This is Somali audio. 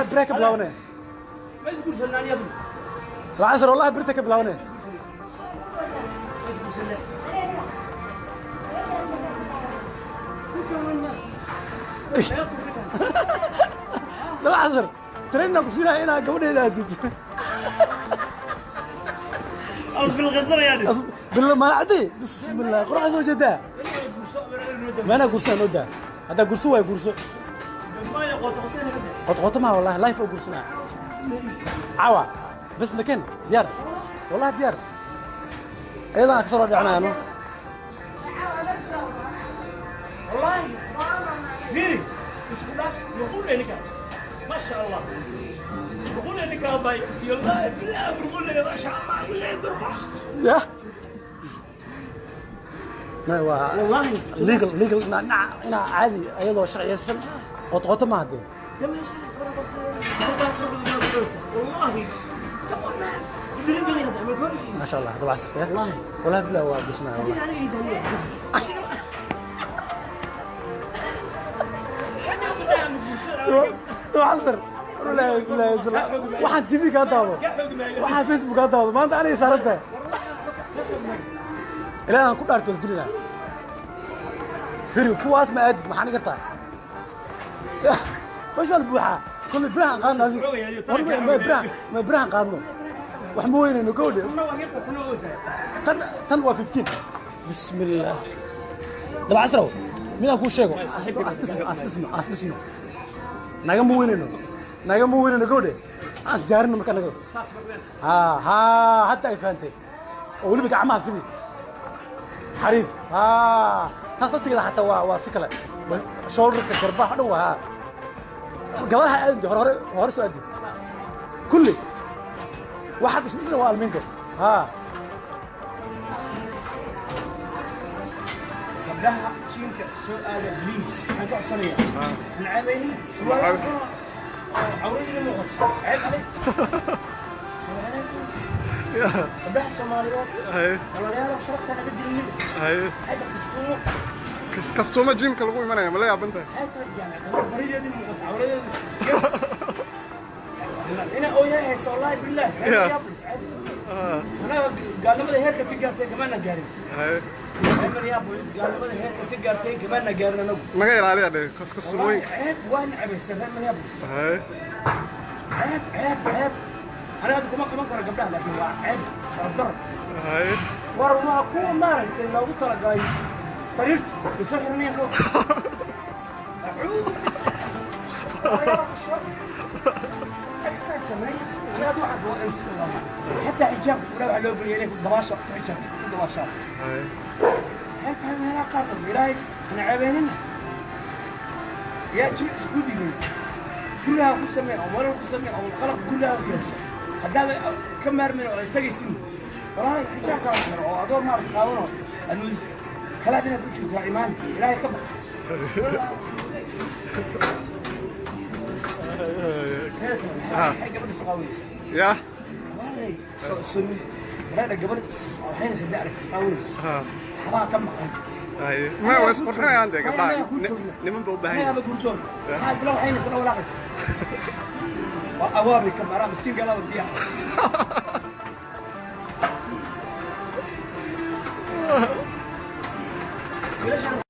Bira ka bilaabanaya. Ma isguursanaa iyadu? Lacasar, wallahi birta ka bilaabanaya. Ma isguursanaa? Laba casar trainna ku siinaya inaa gabadheeda aadid. Asbilqasanayaan. Bilo maalacadey, bismillah, qoraxda soo jeedaa. Maanaa guursanaa noo daa, haddaa gurso waay gurso. Qotqoto maha, wallahi life oo gursanaa cawa bas naken diyaar, wallahi diyaar ayadan aan ka soo dhacnaya no. والله فيري isku dhaaf muqul ninka, ma sha Allah, muqul ninka bay, yalla billah, muqul, ma sha Allah, billah burqa. Ya may waa wallahi legal legal inaa caadi ayadoo sharciyaysan, qotqoto maha dee. والله come on man, dhirin hada ma kor. Ma sha Allah, dabacsan ya. Wallahi. Wallahi billah waa gursanaya wallahi. Aniga idaniya. Dabacsan, wallahi billahi billah, waxaan TV kaa daawdo, waxaan Facebook kaa daawdo, maanta anay saaran tahay. Ilaahi aan ku dhaarto isdilina firi kuwaas ma aadid, maxaan igartaa meeshaad buuxaa kulli birahan qaadno adi. Ma birahan, ma birahan qaadno, wax ma weynayno gowdhe. Tan tan waa 15. Bismillah, dabacasrow midaan kuu sheego, asdhisno asdhisno asdhisno, naga ma weynayno, naga ma weynayno gowdhe, aan isdiyaarino marka naga ha ha hadda ay fahantay oo weliba gacmaha fidi xariif ha taas laftigeeda xataa waa si kale, shoulderka garbaha dhan waa ha gabadhaha aadinta hore hore hore soo aadi kulli waxaad isdhisna waa almiinto ha. Gabdhaha jiimka soo aada, please, waxaan ka codsanayaa nacaabaynin surwaal cawradina muuqato, ceeb adag gabdhaha Soomaaliyeed walaalayaal sharafta naga dilinin. Maxay tahay kastuumo? Kastuuma jimka lagu imanaya, ma la yaaban tahay? Maxay tahay yani gabar barideedii muuqato, cawradeedu ina ooyahay haysa, wallahi billahi ceeb. Anaga gaalnimada heerka ka gaartay kamaana gaarin. Reer Minneapolis gaalnimada heerka ka gaartay kamaana gaarin anagu. Naga ilaaliya dhe kastuumooyinka. Ceeb waa nacabaysan reer Minneapolis. Ceeb ceeb ceeb, aniga hadda kuma qaban karo gabdhaha, laakiin waa ceeb, sharaf daro. War waa kuwa maaragtay loogu talagalay sariirta way soo xiranayaan kaw. Exercise sameey. Aniga hadda waxaan waa MC xataa xijaabka gabdhaha waxaa loo geliyay inay ku dabaasho, ku xijaabto, ku dabaashaan. Maxay tahay meelaha qaarkood? Ilaahay hana ceebeynina. Yaa jimicsi ku dhigay gurigaa ku samee oo walal ku samee oo qalab gurigaa keenso haddaad ka maarmayn oo ay tagaysin. Walaalay xijaabkaa xiro oo adoo maarata qaadanoo aad kalaad inaad ku jirto waa imaan, Ilaahay ka baq. Maxay gabadha isu qaawanaysaa? Ya walaalay soo somin walaala, gabadh waxaynaysa da aragti isqaawanaysa, waxbaa ka maqan. Ma way isqurxinayaan dee gabdhaha, niman ba u baahan yahay gurdoon, maxaa isla waxaynaysa la walaaqaysa? Waa awaabi ka maraa miskiin galaa biyaha. Wiilashan.